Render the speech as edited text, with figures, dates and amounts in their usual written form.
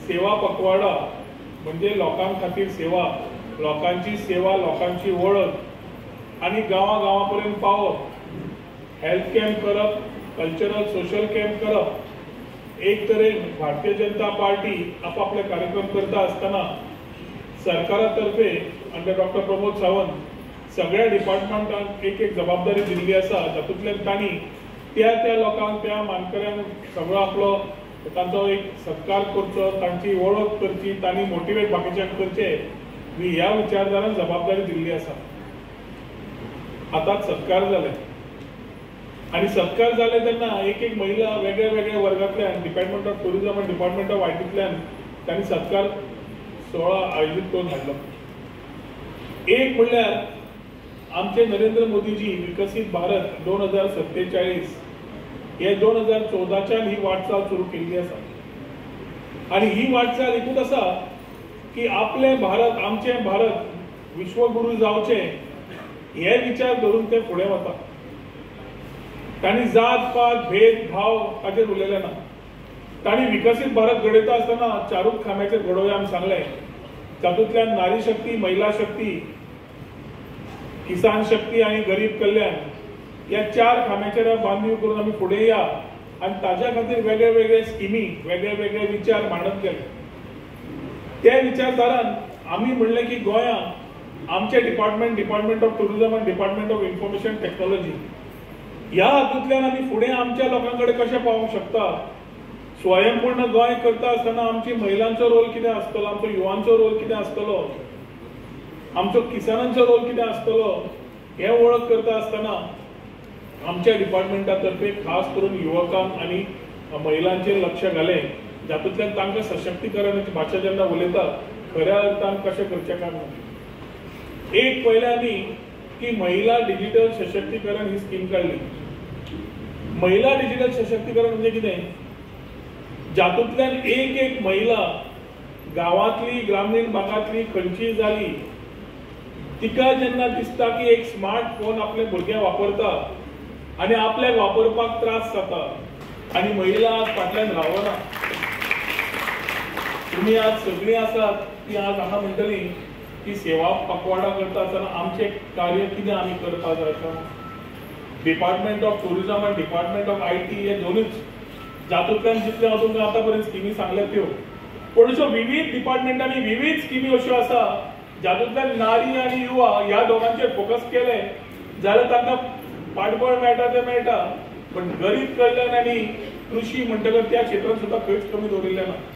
सेवा पखवाडा म्हणजे लोकां खातीर सेवा, लोकांची सेवा, लोकांची वळख आनी गांवा गांवा पर्यंत पावप, हेल्थ कॅम्प करप, कल्चरल सोशल कॅम्प करप. एक तरेन भारतीय जनता पार्टी आपापले कार्यक्रम करता आसतना सरकारा तर्फे अंडर डॉक्टर प्रमोद सावंत सगळ्या डिपार्टमेंटांक एक एक जबाबदारी दिल्ली आसा, तातूंतल्यान तांणी त्या त्या लोकांक त्या मानकऱ्यांक सगळो आपलो तांचो एक सत्कार करचो, तांची वळख करची, तांणी मोटिवेट बाकीच्यांक करचे ह्या विचारधारान जबाबदारी दिल्ली आसा. आतांच सत्कार जाले आनी सत्कार जाले तेन्ना एक एक महिला वेगळ्या वेगळ्या वर्गांतल्यान डिपार्टमेंट ऑफ टुरिजम आनी डिपार्टमेंट ऑफ आयटींतल्यान तांणी सत्कार सुवाळो आयोजीत करून हाडलो. एक म्हणल्यार आमचे नरेंद्र मोदीजी विकसीत भारत 2047 हे 2014च्यान ही वाटचाल सुरू केल्ली आसा आनी ही वाटचाल एकूच आसा की आपले भारत, आमचे भारत विश्वगुरू जावचे हे विचार धरून ते फुडें वता. तांणी जात पात भेदभाव ताचेर उलयले ना. तांणी विकसीत भारत घडयता आसतना चारूच खांब्याचेर घडोवया आमी सांगलें, तातूंतल्यान नारी शक्ती, महिला शक्ती, किसान शक्ती आनी गरीब कल्याण ह्या चार खांब्याचेर बांदीव करून आमी फुडें या आनी ताज्या खातीर वेगळे वेगळे स्किमी, वेगळे वेगळे विचार मांडत गेले. त्या विचारधारान आमी म्हणलें की गोंयांत आमचे डिपार्टमेंट, डिपार्टमेंट ऑफ टुरिजम आनी डिपार्टमेंट ऑफ इन्फॉर्मेशन टॅक्नॉलॉजी ह्या हातूंतल्यान आमी फुडें आमच्या लोकां कडेन कशें पावोवंक शकता, स्वयंपूर्ण गोंय करता आसतना आमची महिलांचो रोल कितें आसतलो, आमचो युवांचो रोल कितें आसतलो, आमचो किसानांचो रोल कितें आसतलो हें वळख करता आसतना आमच्या डिपार्टमेंटा तर्फे खास करून युवकांक आनी महिलांचेर लक्ष घालें, जातूंतल्यान तांकां सशक्तीकरणाची भाशा जेन्ना उलयता खऱ्या अर्थान कशें करचें काय म्हणून. एक पयलें आमी की महिला डिजिटल सशक्तीकरण ही स्कीम काडली. महिला डिजिटल सशक्तीकरण म्हणजे कितें, जातूंतल्यान एक एक महिला गांवांतली, ग्रामीण भागांतली खंयचीय जाली, तिका जेन्ना दिसता की एक स्मार्टफोन आपले भुरगे वापरता आनी आपल्याक वापरपाक त्रास जाता आनी महिला आज फाटल्यान रावना. तुमी आज सगळीं आसात ती आज हांगा म्हणटली की सेवा पखवाडा करता आसतना आमचें कार्य कितें आमी करपाक जाय. डिपार्टमेंट ऑफ टुरिजम आनी डिपार्टमेंट ऑफ IT हे दोनूच जातूंतल्यान जितले हांव तुमकां आतां पर्यंत स्किमी सांगल्यात त्यो, पूण अश्यो विवीध डिपार्टमेंटांनी विवीध स्किमी अश्यो आसा जातूंतल्यान नारी आनी युवा ह्या दोगांचेर फोकस केलें जाल्यार तांकां पाठबळ मेळटा तें मेळटा, पण गरीब कल्याण आनी कृषी म्हणटकच त्या क्षेत्रांत सुद्दां खंयच कमी दवरिल्लें ना.